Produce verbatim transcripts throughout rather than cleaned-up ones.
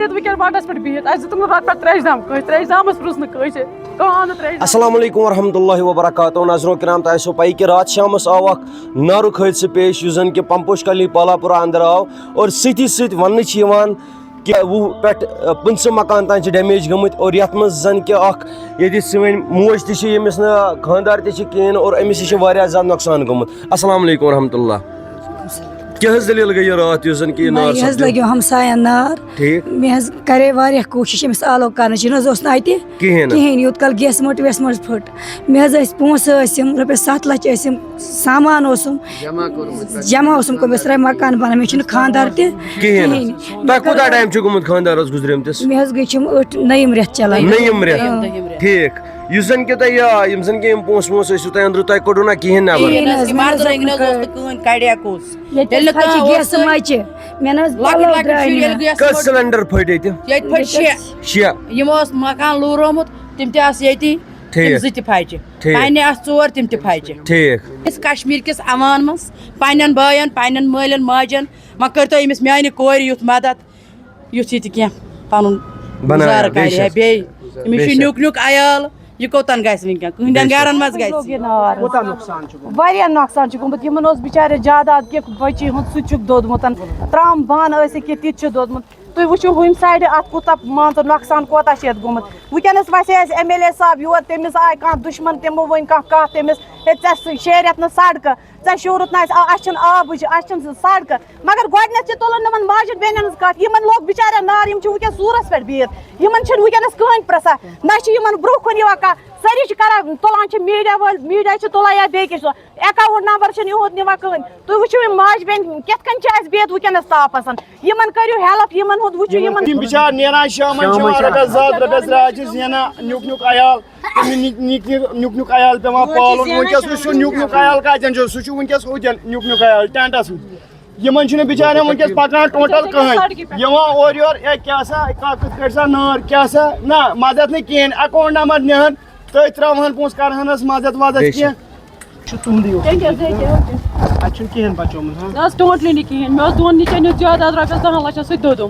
ییٚتہِ وٕنکٮ۪ن وَٹَس پٮ۪ٹھ بِہِتھ، اَسہِ دیُتُکھ نہٕ راتہٕ پٮ۪ٹھ ترٛیشہِ دام کٲنٛسہِ، ترٛیشہِ دامَس پرُژھ نہٕ کٲنٛسہِ، کانٛہہ آو نہٕ ترٛیشہِ دام۔ السلام علیکم ورحمۃ اللہ وبرکاتہ۔ ناظرو کرام، تۄہہِ آسیو پَیی کہِ راتھ شامَس آو اکھ نارُک حٲدثہٕ پیش، یُس زَن کہِ پمپوش کالنی پالاپورہ اندر آو، اور سۭتی سۭتۍ وَننہٕ چھِ یِوان کہِ وُہ پٮ۪ٹھ، آ، پٕنٛژٕہ مکان تام چھِ ڈیمیج گٔمٕتۍ، اور یَتھ منٛز زَن کہِ اکھ ییٚتہِ سٲنۍ موج تہِ چھِ، ییٚمِس نہٕ خانٛدار تہِ چھِ کِہیٖنۍ، اور أمِس تہِ چھِ واریاہ زیادٕ نۄقصان گوٚمُت۔ السلام علیکم ورحمۃ اللہ۔ کیٛاہ حظ دٔلیٖل گٔے یہِ راتھ، یُس زَن کہِ یہِ نار مےٚ حظ سَپدیو؟ لَگیو ہمساین نار۔ ٹھیٖک۔ مےٚ حظ کَرے واریاہ کوٗشِش أمِس آلو کَرنٕچ، یہِ نہ حظ اوس نہٕ اَتہِ کِہیٖنۍ نہٕ۔ کِہیٖنۍ، یوٗت کال گیسہٕ مٔٹ ویسہٕ مٔٹ پھٔٹ۔ مےٚ حظ ٲسۍ پونٛسہٕ ٲسِم، رۄپیَس ستھ لَچھ ٲسِم، سامان اوسُم، جمع اوسُم کوٚرمُت، أسۍ درٛاے مکان بَناوان، مےٚ چھُنہٕ خانٛدار تہِ کِہیٖنۍ نہٕ۔ کِہیٖنۍ۔ تۄہہِ کوٗتاہ ٹایم چھُ گوٚمُت خانٛدارَس گُزریمتِس؟ مےٚ حظ گٔے چھِم ٲٹھ، نٔیِم رٮ۪تھ چَلان۔ نٔیِم رٮ۪تھ۔ اۭں۔ ٹھیٖک۔ یُس زَن کہِ تۄہہِ یا یِم زَن کہِ یِم پونٛسہٕ وونٛسہٕ ٲسِو تۄہہِ أنٛدرٕ، تۄہہِ کوٚڑوٕ نا کِہیٖنۍ نٮ۪بر؟ کِہیٖنۍ نہٕ حظ، یہِ مےٚ نہ حظ حظ اوس نہٕ نہٕ کٕہٕنۍ۔ کٕہٕنۍ، کَڑیا کُس؟ ییٚتہِ ییٚلہِ نہٕ حظ پھچہِ کانٛہہ گیسہٕ اوسُے، مَچہِ۔ مےٚ نہ حظ لۄکٕٹۍ پَلو لۄکٕٹۍ درٛاے شُرۍ نہٕ۔ ییٚلہِ گیسَس کٔژ منٛز سِلینڈر پھٔٹۍ ییٚتہِ؟ ییٚتہِ پھٔٹۍ شےٚ۔ شےٚ۔ یِمو اوس مکان لوٗرومُت، تِم تہِ آسہٕ ییٚتی، ٹھیٖک۔ تِم زٕ تہِ پھچہِ۔ ٹھیٖک۔ پننہِ آسہٕ ژور، تِم تہِ پھچہِ۔ ٹھیٖک۔ أسۍ کشمیٖر کِس امان منٛز پننٮ۪ن بٲین، پننٮ۪ن مٲلٮ۪ن ماجٮ۪ن، وۄنۍ کٔرۍتو أمِس میانہِ کورِ یُتھ مدد، یُتھ یہِ تہِ کینٛہہ پنُن بنایا، گُزارٕ بے کرِ ہا۔ شک۔ بیٚیہِ أمِس بے چھُ شک۔ نیُک نیُک عیال، یہِ کوٚتَن گژھِ وٕنکٮ۪ن؟ کٕہٕنٛدٮ۪ن گَرَن منٛز گژھِ۔ کوٗتاہ نۄقصان چھُ گوٚمُت؟ واریاہ نۄقصان چھُ گوٚمُت۔ یِمَن اوس بِچارٮ۪ن جاداد کینٛہہ بٔچی ہُنٛد، سُہ تہِ چھُکھ دوٚدمُت۔ ترٛام بانہٕ ٲسِکھ کینٛہہ، تِتہِ چھُ دوٚدمُت۔ تُہۍ وٕچھِو ہُمہِ سایڈٕ اَتھ کوٗتاہ، مان ژٕ، نۄقصان کوتاہ چھُ یَتھ گوٚمُت۔ وٕنکٮ۪نَس وَسے اَسہِ ایم ایل اے صٲب یور، تٔمِس آے کانٛہہ دُشمَن، تِمو ؤنۍ کانٛہہ کَتھ تٔمِس، ہے، ژےٚ سُہ شیرٮ۪تھ نہٕ سڑکہٕ، ژےٚ شوٗرُتھ نہٕ اَسہِ، آ، اَسہِ چھُنہٕ آبٕچ، اَسہِ چھُنہٕ سُہ سڑکہٕ۔ مگر گۄڈٕنٮ۪تھ چھِ تُلان یِمَن ماجٮ۪ن بیٚنٮ۪ن ہٕنٛز کَتھ، یِمَن لوٚگ بِچارٮ۪ن نار، یِم چھِ وٕنکٮ۪س سوٗرَس پٮ۪ٹھ بِہِتھ، یِمَن چھِنہٕ وٕنکٮ۪نَس کٕہٕنۍ پرٛژھان، نہ چھِ یِمَن برٛونٛہہ کُن یِوان کانٛہہ۔ سٲری چھِ کران، تُلان چھِ میٖڈیا وٲلۍ، میٖڈیا چھِ تُلان یا بیٚیہِ کینٛہہ چھِ تُلان۔ اکاؤنٹ نمبر چھُنہٕ یِہُنٛد نِوان کٕہٕنۍ۔ تُہۍ وٕچھِو یِم ماجہِ بیٚنہِ کِتھ کٔنۍ چھِ اَسہِ بِہِتھ وٕنکیٚنَس تاپَس۔ یِمَن کٔرِو ہیلپ، یِمَن ہُنٛد وٕچھِو، یِمَن یِم بِچار نیران شامَن چھِ شامَن یِوان چھِ رۄپیَس زٕ ہَتھ، رۄپیَس ترٛےٚ ہَتھ چھِ زینان، نیُک نیُک عیال، تٔمِس نِک، نِک، نیُک، نیُک نیُک عیال پٮ۪وان پالُن۔ وٕنکیٚس وٕچھ سُہ نیُک نیُک عیال کَتٮ۪ن چھُ، سُہ چھُ وٕنکیٚس ہوٚتٮ۪ن نیُک نیُک عیال ٹٮ۪نٹَس منٛز۔ یِمن چھُنہٕ بِچارٮ۪ن وٕنکیٚس پَکان ٹوٹل کٕہٕنۍ۔ یِوان اورٕ یورٕ، "اے، کیٛاہ سا، کَتھ کِتھ کٲٹھۍ سا نار، کیٛاہ سا؟" نہ، مدد نہٕ کِہیٖنۍ۔ اکاؤنٹ نمبر نِہن، تٔتھۍ ترٛاوہن پونٛسہٕ، کرہنس مدد وَدد بے شک۔ کینٛہہ۔ چھُ تُہُنٛدُے یوت۔ اَتہِ چھُنہٕ کِہیٖنۍ بچومُت، ہاں؟ نہ حظ، ٹوٹلی نہٕ کِہیٖنۍ۔ مےٚ اوس دۄن نِچَن ہُنٛد جاداد رۄپیَس دَہَن لَچھَن سۭتۍ دوٚدُم۔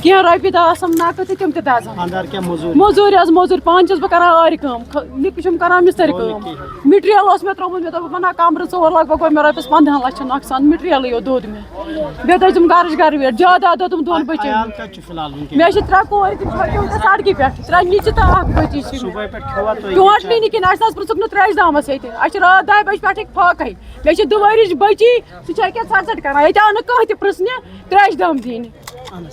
کینٛہہ رۄپیہِ دَہ آسَم نَقٕد تہٕ تِم تہِ دَزَم۔ خانٛدار کیٛاہ مٔزوٗرۍ؟ مٔزوٗرۍ حظ، مٔزوٗرۍ۔ پانہٕ چھَس بہٕ کران آرِ کٲم۔ خ-، لِکہٕ چھُم کران مِستٔرۍ گوٚو نہٕ کٲم۔ کِہیٖنۍ۔ مٹیریل اوس مےٚ ترٛوومُت، مےٚ دوٚپ، بہٕ بَناو کَمرٕ ژور لگ بگ گوٚو مےٚ رۄپیَس پنٛدہَن لَچھَن نۄقصان، مٹیریلٕے یوت دوٚد مےٚ۔ بیٚیہِ دٔزِم گَرٕچ گَرٕ ویٹ، جاداد دوٚدُم دۄن بَچَن۔ عیال کَتہِ چھُ فی الحال وٕنکیٚن؟ مےٚ چھِ ترٛےٚ کورِ، تِم چھِ وٕنکیٚن وٕنکیٚن سڑکہِ پٮ۪ٹھ، ترٛےٚ نِچہِ تہٕ اَکھ بٔچی چھِ مےٚ۔ صُبحٲے پٮ۪ٹھ کھیوٚوا تُہۍ؟ ٹوٹلی نہٕ کِہیٖنۍ، اَسہِ نہ حظ پرٛژھُکھ نہٕ ترٛیشہِ دامَس ییٚتہِ۔ اَسہِ چھِ راتھ دَہہِ بَجہِ پٮ۪ٹھٕے فاقَے۔ مےٚ چھِ دُوٲرِچ بٔچی، سُہ چھِ اَکہِ ژَٹہِ ژَٹہِ کَران، ییٚتہِ آو نہٕ کانٛہہ تہِ پرٛژھنہِ ترٛیشہِ دام دِنہِ۔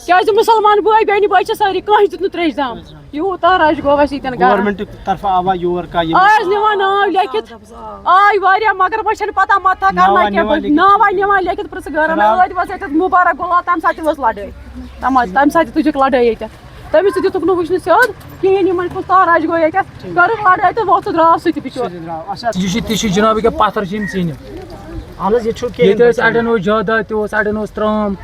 کیٛازِ مُسلمان بٲے بیٚنہِ بٲے چھِ سٲری، کانٛہہ دیُت نہٕ ترٛیشہِ دام۔ یوٗتاہ رش گوٚو اَسہِ ییٚتٮ۪ن گرم۔ گورمٮ۪نٛٹُک طرفہٕ آوا یور کانٛہہ یِم؟ آز نِوان ناو لیکھِتھ، آے واریاہ، مگر وۄنۍ چھَنہٕ پتہ متہ کرنا ناوا کینٛہہ۔ نِوان لیکھِتھ؟ ناوا نِوان لیکھِتھ پرٛژھٕ گرن۔ فِلحال ٲدۍ وٲژ ییٚتٮ۪تھ مُبارک غلام، تَمہِ ساتہٕ تہِ ؤژھ لڑٲے۔ تَمہِ ساتہٕ، تَمہِ ساتہٕ تہِ تُجِکھ لڑٲے ییٚتٮ۪تھ۔ تٔمِس تہِ دیُتُکھ نہٕ وٕچھنہٕ سیوٚد کِہیٖنۍ، یِمن کُس تاراج گوٚو ییٚتٮ۪تھ۔ کٔرٕکھ لڑٲے تہٕ وۄتھ تہٕ درٛاو سُہ تہِ بِچور۔ سُہ تہِ درٛاو۔ اچھا۔ یہِ چھُ، تہِ چھُ جناب ییٚکیٛاہ پتھر چھِ یِم ژیٖنِتھ۔ اہن حظ، ییٚتہِ چھُ کِہیٖنۍ ییٚتہِ ٲسۍ پتہٕ۔ اَڑٮ۪ن اوس جاداد تہِ اوس، اَڑٮ۪ن اوس ترٛام۔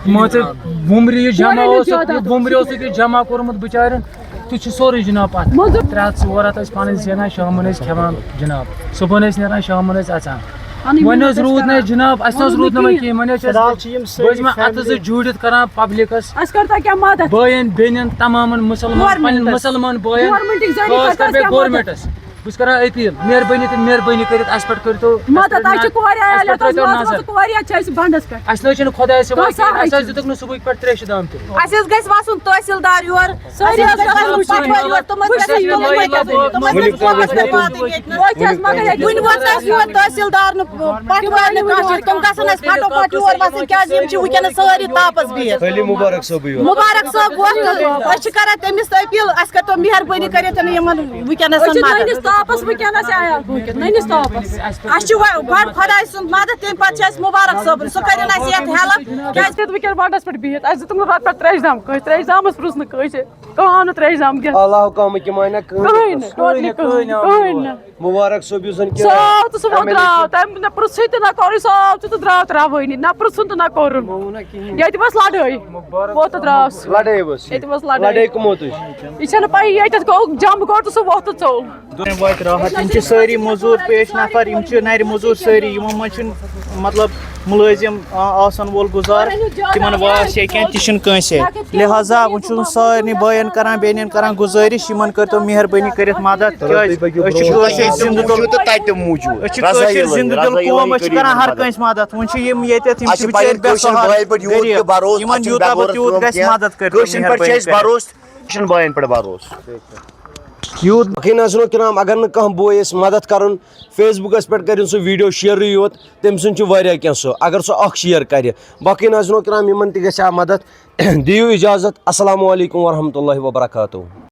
مان ژٕ، وُمبرِ یُس جمع کورٮ۪ن اوس، جاداد یہِ اوس۔ وُمبرِ اوس ییٚتہِ جمع کوٚرمُت بِچارٮ۪ن، تہِ چھُ سورُے جناب اَتھ۔ مۄزُر۔ ترٛےٚ ہَتھ ژور ہَتھ ٲسۍ پَنٕنۍ زینان، شامَن ٲسۍ کھٮ۪وان جناب۔ صُبحن ٲسۍ نیران، شامَن ٲسۍ اَژان۔ اَنٕنۍ وۄنۍ محنت حظ ٲسۍ روٗد نہٕ کران۔ اَسہِ جناب، اَسہِ نہ حظ وۄنۍ روٗد نہٕ وۄنۍ کِہیٖنۍ۔ کِہیٖنۍ۔ وۄنۍ ٲسۍ فِلحال أسۍ، چھِ یِم سٲری بہٕ حظ یِمہٕ اَتھٕ زٕ فیملی۔ جوٗڑِتھ کران پبلِکَس، اَسہِ کٔر تۄہہِ کیٛاہ مدد؟ بٲیَن، بیٚنٮ۪ن، تمامَن مُسلمان، پنٛنٮ۪ن گورمٮ۪نٛٹَس۔ مُسلمان بٲیَن، گورمٮ۪نٛٹٕکۍ ذٔریعہٕ خاص کٔر کَرِ تۄہہِ تۄہہِ کیٛاہ مدد؟ گورمٮ۪نٛٹَس۔ بہٕ چھُس کران اپیٖل، مہربٲنی تہٕ مہربٲنی کٔرِتھ اَسہِ پٮ۪ٹھ کٔرۍتو، اَسہِ مدد، پٮ۪ٹھ اَسہِ چھِ نظر۔ کورِ اَسہِ عیال پٮ۪ٹھ یَتھ ترٛٲیتو منٛز نظر۔ منٛز کورِ یَتھ چھِ اَسہِ بنٛڈَس پٮ۪ٹھ۔ اَسہِ نہ حظ چھِنہٕ خۄدایَس سٕے کانٛہہ وۄنۍ کِہیٖنۍ، سہارٕے اَسہِ حظ چھُنہٕ۔ دیُتُکھ نہٕ صُبحٕکۍ پٮ۪ٹھ ترٛیشہِ دام تہِ۔ اَسہِ حظ گژھِ وَسُن تحصیٖلدار یور۔ سٲری اَسہِ حظ حظ گژھِ گژھِ وٕچھِنۍ۔ پَٹھوٲرۍ یور، تِم حظ ؤنِو گژھن کیٛاہ تِمَن گژھِ گژھِ وٕچھِنۍ۔ وٕنہِ کیٛاہ گژھِ وٕچھِنۍ۔ وٕنہِ ووت اَسہِ یور تحصیٖلدار نہٕ، پَٹھوٲرۍ نہٕ کانٛہہ چھُنہٕ۔ تِم گژھن اَسہِ پھَٹو پھَٹ یور وَسٕنۍ، کیٛازِ یِم چھِ وٕنکیٚنَس سٲری تاپَس بِہِتھ۔ خٲلی مُبارک صٲبٕے یوت۔ مُبارک صٲب ووت تہٕ أسۍ چھِ کران تٔمِس تہِ اپیٖل، اَسہِ کٔرۍتو مہربٲنی کٔرِتھ یِمَن وٕنکیٚنَس أسۍ چھِ مدد۔ نٔنِس تاپَس وٕنکیٚنَس عیال بھوٗکِتھ، نٔنِس تاپَس۔ اَسہِ چھُ وۄنۍ گۄڈٕ خۄداے سُنٛد مدد، تَمہِ پَتہٕ چھِ اَسہِ مُبارک صٲبُن، سُہ کٔرِن اَسہِ یَتھ ہیلپ۔ کیٛازِ تِتھ وٕنکیٚن وَٹَس پٮ۪ٹھ بِہِتھ، اَسہِ دیُتُکھ نہٕ رۄپیَس ترٛیشہِ دام کٲنٛسہِ، ترٛیشہِ دامَس پرُژھ نہٕ کٲنٛسہِ، کانٛہہ آو نہٕ ترٛیشہِ دام دِتھ۔ اللہ کامہٕ کِماے نہ کٕہٕنۍ۔ کٕہٕنۍ نہٕ، ٹوٹلی کٕہٕنۍ، کٕہٕنۍ نہٕ۔ مُبارک صٲب یُس زَن کہِ سُہ آو تہٕ سُہ وۄتھ ایم ایل اے درٛاو، چھُ۔ تَمہِ نہٕ پرُژھُے تہِ نہ کوٚرُے، سُہ آو تہٕ سُہ درٛاو ترٛاوٲنی، نہ پرُژھُن تہٕ نہ کوٚرُن۔ ووٚنوُ نہ کِہیٖنۍ۔ ییٚتہِ ؤژھ لڑٲے، ووٚتھ تہٕ درٛاو سُہ۔ لڑٲے ؤژھ۔ ییٚتہِ ؤژھ لڑٲے۔ لڑٲے کٕمو تُج؟ یہِ چھَنہٕ پَیی، ییٚتٮ۪تھ گوٚو جمب گوٚو تہٕ سُہ ووٚتھ تہٕ ژوٚل۔ دۄن واتہِ راحت، یِم چھِ سٲری مٔزوٗر پیش نفر، یِم چھِ نَرِ مٔزوٗر سٲری، یِمو منٛز چھِنہٕ مطلب مُلٲزِم آ، آسَن وول گُزار، تِمَن واس یا کینٛہہ تہِ چھُنہٕ کٲنٛسے۔ لہذا وۄنۍ چھُس بہٕ سارنٕے بٲیَن کران، بیٚنٮ۪ن کران گُزٲرِش، یِمَن کٔرۍتو مہربٲنی کٔرِتھ مدد، کیٛازِ أسۍ چھِ کٲشِر زِندٕ دِل، تَتہِ موٗجوٗد۔ أسۍ چھِ کٲشِر زِندٕ دِل قوم، أسۍ چھِ کران ہر کٲنٛسہِ مدد۔ وۄنۍ چھِ یِم ییٚتٮ۪تھ، یِم چھِ بِچٲرۍ بے سہارٕ غریٖب، یِمَن یوٗتاہ پَتہٕ یوٗت گژھِ مدد کٔرِتھ۔ کٲشِرٮ۪ن پٮ۪ٹھ چھِ اَسہِ بروسہٕ، کٲشِرٮ۪ن بٲیَن پٮ۪ٹھ بروسہٕ۔ یوٗت باقٕے ناظرینو کرام، اگر نہٕ کانٛہہ بوے اَسہِ مدد کرُن، Facebook-س پٮ۪ٹھ کٔرِن سُہ video share یوت، تٔمۍ سُنٛد چھُ واریاہ کینٛہہ سُہ، اگر سُہ اکھ share کرِ۔ باقٕے ناظرینو کرام، یِمن تہِ گژھِ ہا مدد۔ دِیِو اجازت۔ السلام علیکم ورحمۃ اللہ وبرکاتہ۔